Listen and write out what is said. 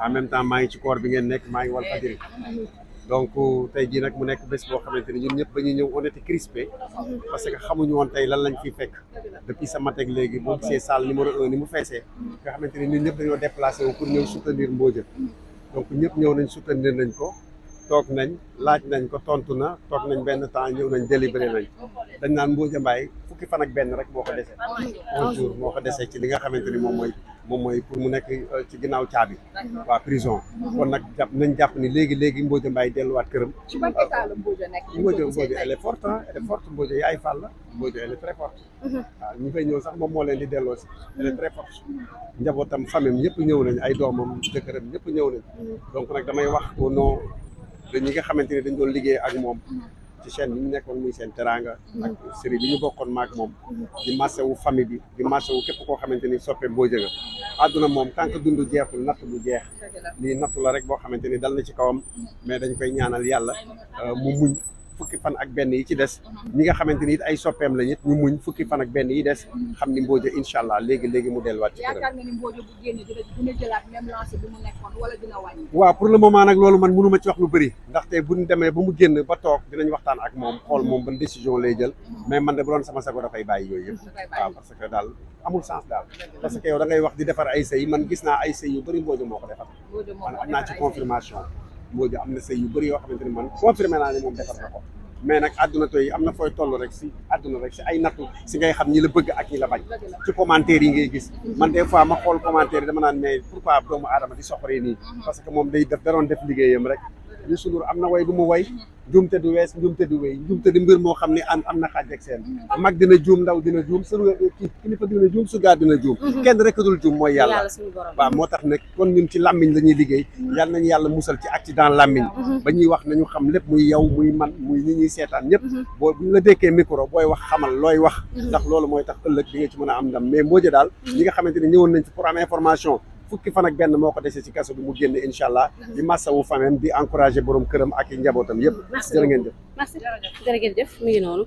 en même temps maa ngi ci koor bi ngeen nekk maa ngi Walfadjri donc tey jii nag mu nekk bés boo xamante ni ñun ñëpp ba ñuy ñëw on était crispé parce que xamuñu woon tey lan lañ fiy fekk depuis sa matek léegi boo gisee salle numéro 1 ni mu feesee nga xamante ni ñun ñëpp dañoo déplacé wu pour ñëw soutenir Mbodja donc ñëpp ñëw nañ soutenir nañ ko toog nañ laaj nañ ko tontu na toog nañ benn temps ñëw nañ délibéré nañ dañ naan Mbodja Mbaye fukki fan ak benn rek moo ko dese 11 jours moo ko dese ci li nga xamante ni moom mooy pour mu nekk ci ginnaaw caabi waa prison kon nag jàpp ni léegi Mbodja Mbaye delluwaat këram. ci ban état la Mbodja nekk. Mbodja elle est forte elle est forte Mbodja yaay Fall la Mbodja elle est très forte. waaw ñi fay ñëw sax moom moo leen di delloo si elle est très forte. njabootam famille ñëpp ñëw nañ ay doomam jëkkëram ñëpp ñëw nañ donc nag damay wax au nom de ñi nga xamante ni dañ doon liggéey ak moom ci chaîne bi ñu nekkoon muy seen teranga ak série bi ñu bokkoon maak moom di massawu famille bi di massawu képp koo xamante ni soppe Mbodja nga àdduna moom tant que dund jeexul natt bu jeex lii nattu la rek boo xamante ni dal na ci kawam mais dañ koy ñaanal yàlla mu muñ fukki fan ak benn yi ci des ñi nga xamante ni it ay soppeem la it ñu muñ fukki fan ak benn yi des xam ni Mbodja incha allah léegi mu delluwaat ci këram. yaakaar nga ni Mbodja bu génne dina jëlaat même lancé bi mu nekkoon wala dina wàññi. waaw pour le moment nag loolu man mënu ma ci wax lu bëri ndaxte bu ñu demee ba mu génn ba toog dinañ waxtaan ak moom xool moom ban décision lay jël mais man de bu doon sama sago dafay bàyyi yooyu yëpp waaw parce que daal amul sens daal parce que yow da ngay wax di defar ay sëy man gis naa ay sëy yu bëri Mbodja moo ko defar man am naa ci confirmation Mbodja am na sëy yu bëri yoo xamante ni man confirmé naa ne moom defar na ko mais nag àdduna tey am na fooy toll rek si àdduna rek si ay nattu si ngay xam ñi la bëgg ak ñi la bañ ci commentaire yi ngay gis man des fois ma xool commentaire yi dama naan mais pourquoi doomu aadama di soxoree nii parce que moom day def da doon def liggéeyam rek Youssou Ndour am na way bu mu way njuumte du wees njuumte du wéy njuumte di mbir moo xam ne am na xaaj ak seen mag dina juum ndaw dina juum kilifa dina juum sugaar dina juum kenn rek dul juum mooy yàlla waaw moo tax nag kon ñun ci làmmiñ la ñuy liggéey yal nañu yàlla musal ci accident làmmiñ ba ñuy wax nañu xam lépp muy yow muy man muy ñi ñuy seetaan ñëpp boo bu ñu la dékkee micro booy wax xamal looy wax ndax loolu mooy tax ëllëg di nga ci mën a am ndam mais Mbodja daal ñi nga xamante ne ñëwoon nañ ci pour am information fukki fan ak benn moo ko dese ci kaso bi mu génn incha allah di massawu famem di encouragé borom këram ak i njabootam yëpp jërë ngeen jëf jërë ngeen jëf mi ngi noonu